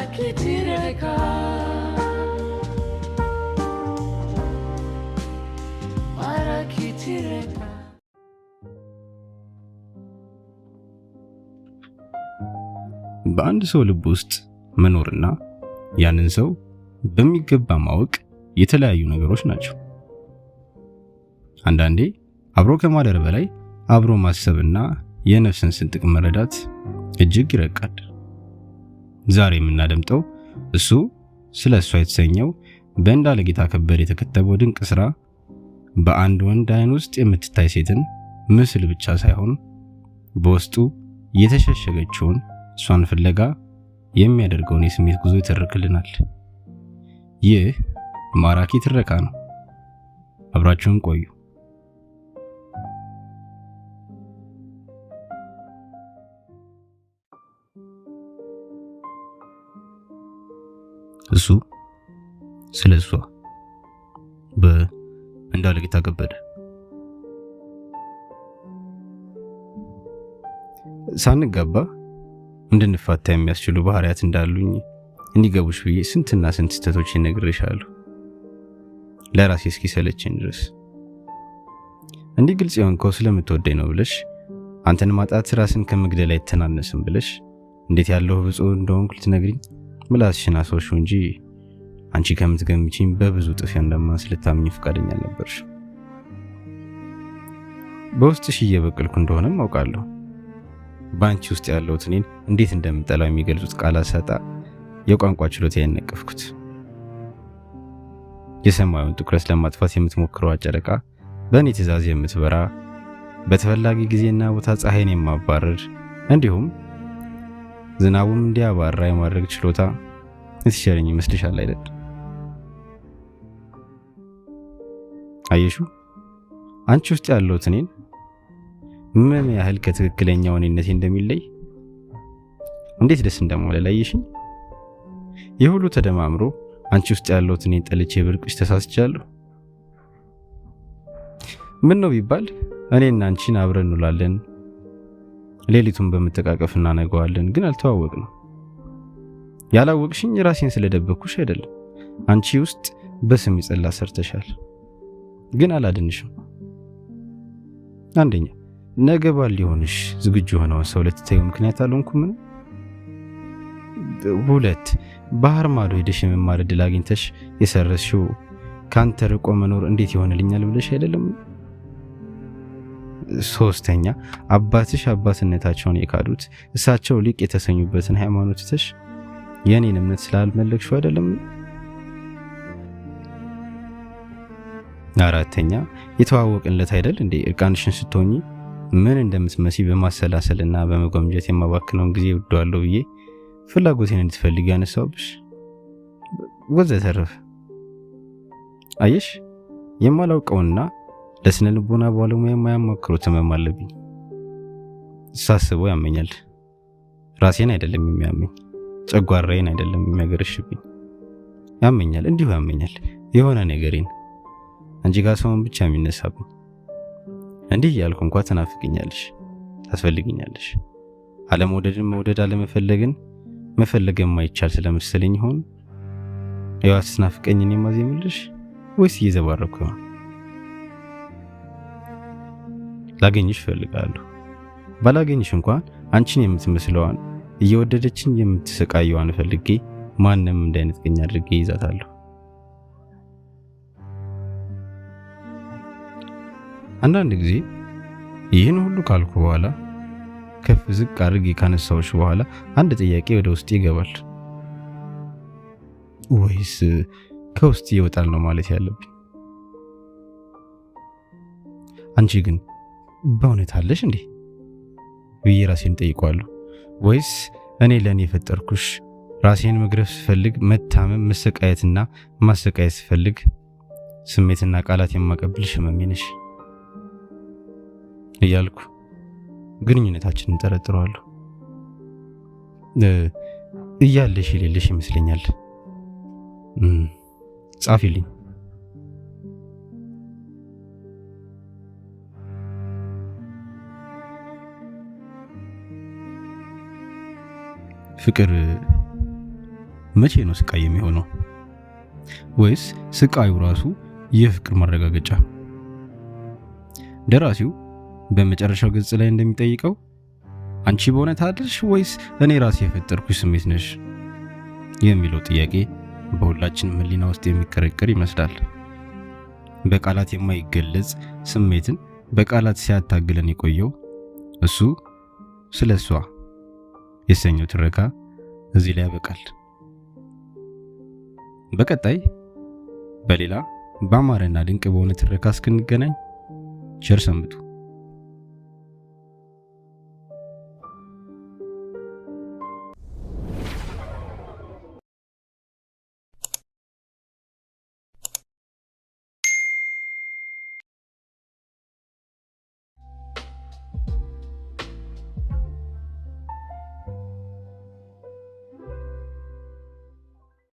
ማራኪ ትረካ ማራኪ ትረካ። በአንድ ሰው ልብ ውስጥ መኖርና ያንን ሰው በሚገባ ማወቅ የተለያዩ ነገሮች ናቸው። አንዳንዴ አብሮ ከማደር በላይ አብሮ ማሰብና የነፍስን ስንጥቅ መረዳት እጅግ ይረቃል። ዛሬ የምናደምጠው እሱ ስለ እሷ የተሰኘው በእንዳለጌታ ከበደ የተከተበው ድንቅ ስራ በአንድ ወንድ አይን ውስጥ የምትታይ ሴትን ምስል ብቻ ሳይሆን በውስጡ የተሸሸገችውን እሷን ፍለጋ የሚያደርገውን የስሜት ጉዞ ይተርክልናል። ይህ ማራኪ ትረካ ነው። አብራችሁን ቆዩ። እሱ ስለ እሷ በእንዳለጌታ ከበደ። ሳንጋባ እንድንፋታ የሚያስችሉ ባህሪያት እንዳሉኝ እንዲገቡሽ ብዬ ስንትና ስንት ስህተቶች እነግርሻለሁ፣ ለራሴ እስኪሰለቸኝ ድረስ። እንዲህ ግልጽ የሆንከው ስለምትወደኝ ነው ብለሽ፣ አንተን ማጣት ራስን ከመግደል አይተናነስም ብለሽ፣ እንዴት ያለው ብፁዕ እንደሆንኩ ልትነግሪኝ ምላስሽን አስወሽው እንጂ አንቺ ከምትገምቺኝ በብዙ እጥፍ እንደማንስ ልታምኚ ፈቃደኛ አልነበርሽ። በውስጥሽ እየበቀልኩ እንደሆነም አውቃለሁ። በአንቺ ውስጥ ያለሁት እኔን እንዴት እንደምጠላው የሚገልጹት ቃላት ሳጣ የቋንቋ ችሎታዬን ነቀፍኩት። የሰማዩን ትኩረት ለማጥፋት የምትሞክረው ጨረቃ በእኔ ትዕዛዝ የምትበራ፣ በተፈላጊ ጊዜና ቦታ ፀሐይን የማባረር እንዲሁም ዝናቡም እንዲያባራ የማድረግ ችሎታ የተቸረኝ ይመስልሻል አይደል? አየሹ፣ አንቺ ውስጥ ያለሁት እኔን ምን ያህል ከትክክለኛው እኔነቴ እንደሚለይ እንዴት ደስ እንደማለ ላየሽኝ። ይህ ሁሉ ተደማምሮ አንቺ ውስጥ ያለሁት እኔን ጠልቼ ብርቅሽ ተሳስቻለሁ። ምን ነው ቢባል እኔና አንቺን አብረን እንውላለን፣ ሌሊቱን በመተቃቀፍ እናነገዋለን፣ ግን አልተዋወቅንም። ያላወቅሽኝ ራሴን ስለደበኩሽ አይደለም። አንቺ ውስጥ በስም የጸላ ሰርተሻል፣ ግን አላድንሽም። አንደኛ፣ ነገ ባል ሊሆንሽ ዝግጁ የሆነውን ሰው ልትተይው ምክንያት አልሆንኩም። ሁለት፣ ባህር ማዶ ሄደሽ የመማር ዕድል አግኝተሽ የሰረዝሽው ከአንተ ርቆ መኖር እንዴት ይሆንልኛል ብለሽ አይደለም። ሶስተኛ፣ አባትሽ አባትነታቸውን የካዱት እሳቸው ሊቅ የተሰኙበትን ሃይማኖት ትተሽ የኔን እምነት ስላልመለክሽው አይደለም። አራተኛ፣ የተዋወቅንለት አይደል እንዴ እርቃንሽን ስትሆኚ ምን እንደምትመሲ በማሰላሰልና በመጎምጀት የማባክነውን ጊዜ እወደዋለሁ ብዬ ፍላጎቴን እንድትፈልግ ያነሳውብሽ ወዘተረፈ። አየሽ፣ የማላውቀውና ለስነ ልቦና ባለሙያ የማያማክሩት ህመም አለብኝ። ሳስበው ያመኛል። ራሴን አይደለም የሚያመኝ፣ ጨጓራዬን አይደለም የሚያገረሽብኝ። ያመኛል፣ እንዲሁ ያመኛል። የሆነ ነገሬን አንቺ ጋር ሰውን ብቻ የሚነሳብኝ። እንዲህ እያልኩ እንኳ ትናፍቅኛለሽ፣ ታስፈልግኛለሽ። አለመውደድን መውደድ፣ አለመፈለግን መፈለግ የማይቻል ስለመሰለኝ ይሆን ያው ስትናፍቀኝ እኔ ማዜምልሽ ወይስ እየዘባረኩ ይሆን? ላገኝሽ እፈልጋለሁ። ባላገኝሽ እንኳን አንቺን የምትመስለዋን እየወደደችኝ የምትሰቃየዋን ፈልጌ ማንም እንዳይነጥቀኝ አድርጌ ይዛታለሁ። አንዳንድ ጊዜ ይህን ሁሉ ካልኩ በኋላ፣ ከፍ ዝቅ አድርጌ ካነሳሁሽ በኋላ አንድ ጥያቄ ወደ ውስጥ ይገባል። ወይስ ከውስጥ ይወጣል ነው ማለት ያለብኝ? አንቺ ግን በእውነት አለሽ እንዴ ብዬ ራሴን ጠይቋለሁ። ወይስ እኔ ለእኔ የፈጠርኩሽ ራሴን መግረፍ ስፈልግ መታመም፣ መሰቃየትና ማሰቃየት ስፈልግ ስሜትና ቃላት የማቀብልሽ ህመሜ ነሽ እያልኩ ግንኙነታችንን ጠረጥረዋለሁ። እያለሽ የሌለሽ ይመስለኛል። ጻፊልኝ። ፍቅር መቼ ነው ስቃይ የሚሆነው? ወይስ ስቃዩ ራሱ የፍቅር ማረጋገጫ? ደራሲው በመጨረሻው ገጽ ላይ እንደሚጠይቀው አንቺ በእውነት አለሽ ወይስ እኔ ራሴ የፈጠርኩሽ ስሜት ነሽ የሚለው ጥያቄ በሁላችንም ሕሊና ውስጥ የሚቀረቀር ይመስላል። በቃላት የማይገለጽ ስሜትን በቃላት ሲያታግለን የቆየው እሱ ስለ እሷ የሰኘው ትረካ እዚህ ላይ ያበቃል። በቀጣይ በሌላ በአማረና ድንቅ በሆነ ትረካ እስክንገናኝ ቸር ሰንብቱ።